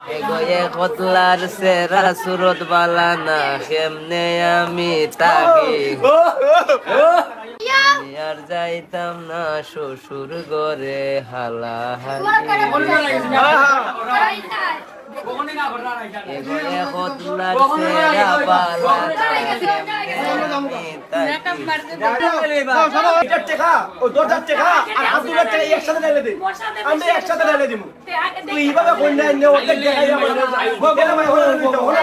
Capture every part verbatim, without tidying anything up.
এগো এ কতলার সেরা সুরত বালা না, কেমনে আমি থাকি। আমি আর যাইতাম না শ্বশুর ঘরে হালা হালি। এগো এ কতলার সেরা বালা না, কেমনে আমি থাকি। এটার টেকা, ও দশ হাজার টেকা আর হাত দুটার টেকা একসাথে ঢেলে দে। আমরা একসাথে ঢেলে দিব। তুই এইভাবে কইলে এনে অর্ধেক দেখাই আমার। এরা ভাই, হলো না, হলো না।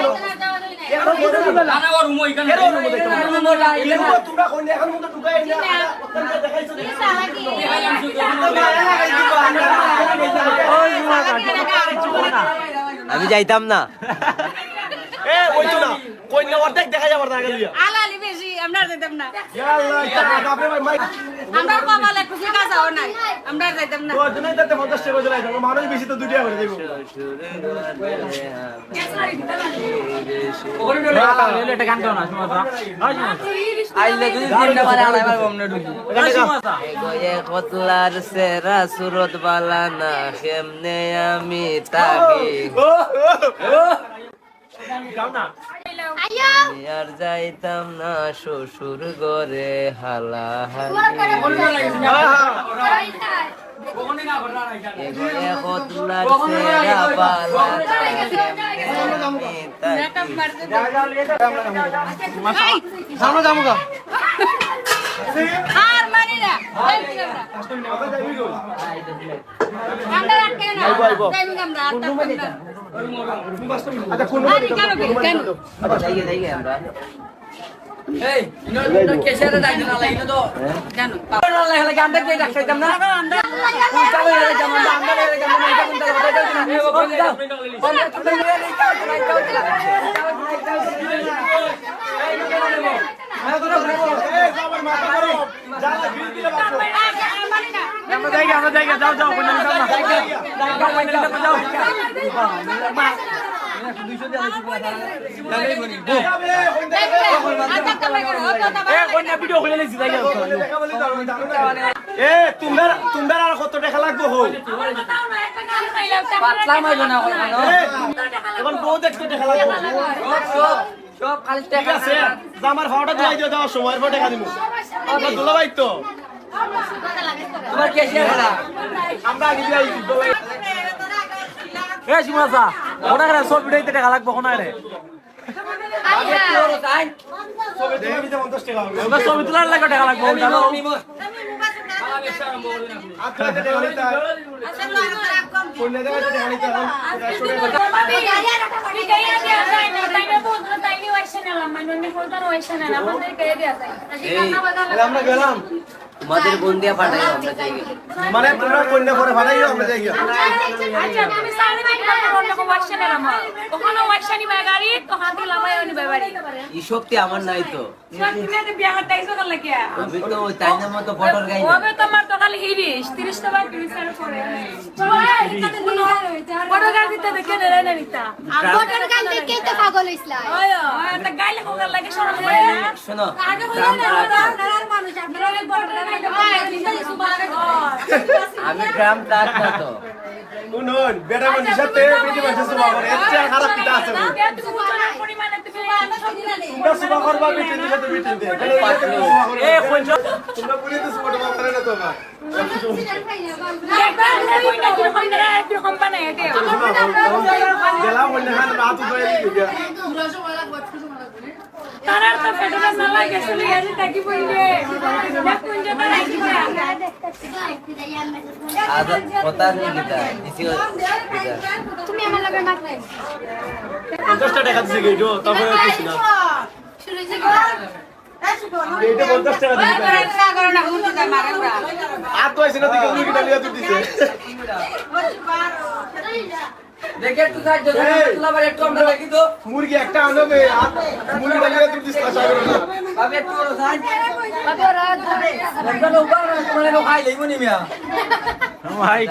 এরা বলে না। এরা বলে না। এরা বলে না। তোমরা কইলে এখন মতো ঢুকাই না। আমি যাইতাম না। এ, ওই তো না। কইলে অর্ধেক দেখাই আবার দেখা গেল। আলালি বেশি, আমরা আর যাইতাম না। ইয়া আল্লাহ, ইয়া আল্লাহ, বাপরে ভাই, মাই। আমরা কপালে খুশি কাজাও নাই, আমরা আর যাইতাম না। দশ জনের যাতে পঞ্চাশ টাকা করে দিলাই, মানুষ বেশি তো দুই টাকা করে দিব। ওখানে একটা গান গাও না, সুমাতা। হ্যাঁ, সুমাতা। আইলে যদি তিনটা মারে, আড়াই বার গম না ঢুকি। হ্যাঁ, সুমাতা। এগো এ কতলার সেরা সুরত বালা না, কেমনে আমি থাকি। গাও না। আমি আর যাইতাম না শ্বশুর ঘরে হালা হালি। এগো এ কতলার সেরা বালা না, কেমনে আমি থাকি। সামনে যাবো গা। আর মানি না। আমরা আটকে না। আইবো, আইবো। যাইবো আমরা, আটকে না। আচ্ছা, কোন আরে, কেন কি? কেন? আচ্ছা, যাইগে, যাইগে আমরা। এই, ইনো তো কেশিয়ারে ডাকতে না লাগে, ইনো তো। কেন? আমরা লাগে, লাগে, আমরা কে ডাকতে যাম না? উল্টা হয়ে গেলে যেমন আমরা, আমরা হয়ে গেলে যেমন আমরা, উল্টা হয়ে গেলে যেমন আমরা। আমরা যাই গি, আমরা যাই গি, যাও, যাও, কইনা নিতে যাও। যাও, কইনা নিতে যাও। এ, কইনা ভিডিও খুলে নিছি, যাই গি। এ, তোমরা, তোমরা আর কত টাকা লাগবো হো? পাতলা মাইলো না, কইনা। এ, এখন বউ দেখতে টাকা লাগবো। সব, সব। সব খালি ঠিক টাকা। আছে, যে আমার ফাওটা ধুয়াই দিও, যাওয়ার সময় এরপর টাকা দিমু। আমরা দুলাভাই তো। তোমার ক্যাশিয়ার খারাপ। আমরা আগে দিয়ে আইছি, দুলাভাই। এ, শিমুল চাচা, ওটা খারাপ, সব ভিডিওতে টাকা লাগবো, কোন রে? ছবি তুলে দিতে পঞ্চাশ টাকা হবে। ওটা ছবি তোলার লাগে টাকা লাগবো, ওটা হলো। আচ্ছা, আচ্ছা, টাকা নিতে হয়। এই, তাহলে আমরা গেলাম। তোমাদের বোন দিয়া পাঠাইও, আমরা যাই গি। মানে তোমরা কইনা পরে পাঠাইও, আমরা যাই গি। আচ্ছা, তুমি সামনে বাইরে করো, অন্য কোনো ওয়াশন এর আমার। ওখানে ওয়াশানি বাগারি, তো হাতে লামাই উনি বাবারি। এই শক্তি আমার নাই তো। সব তুমি আগে বিয়া করতে আইছো কাল লাগিয়া? আমি তো ওই চাইনার মতো ফটোর গাই না। ওবে তোমার তো খালি হিরিশ, তিরিশ তো বার তুমি সারা পরে। ফটোগ্রাফিতে দেখে নেড়ে নেড়িতা। ফটোর গান দেখেই তো পাগল হইছিলা। ওই, ওই, তা গাইলে কোন লাগে শরম করে না? শোনো, আগে বলে না, আপনারা মানুষ, আপনারা অনেক বড় বড় গান দেখে পাগল হইছিলা। আমি ড্রাম ট্রাক না তো। হুনুন, বেটা মানুষের সাথে বেটি মানুষের সুবা করে, এর চেয়ে খারাপ কিতা আছে? না, তুমি বুঝো না পরিমাণে তুমি তোমরা সুবা করবা বেটির সাথে বেটির দিয়ে। এ, কোন জ- তোমরা পুরি তো সুবা করে না তো না। গেলাম, মনে হয় রাত উঠে গেছে। তারার তো পেটে না লাগে, শুনে গেছে, তাকি বলবে। না, কোন জায়গায় রাখি বলে? আদা, কথা নেই কিতা, দিছি কিতা। তুমি আমার লগে মাত নাই। পঞ্চাশটা টাকা দিছি গো, তারপরে আর কিছু না। শুরু হইছে গো। এইটা পঞ্চাশ টাকা দিছি। আর তো আইছে না, তুই কেমন কিতা লিয়া তুই দিছে? দেখে একটু সাহায্য করো, এই, তুলা ভাই, একটু আমরা দেখি তো। মুরগি একটা আনো বে, আর মুরগি ডালিয়া তুই দিস না, সাগর না। ভাবে একটু বড় সাহায্য। ভাবে ওরা ধরে। একজন উবার না, তোমার এলো খাই লইব নি মিয়া। ভাই,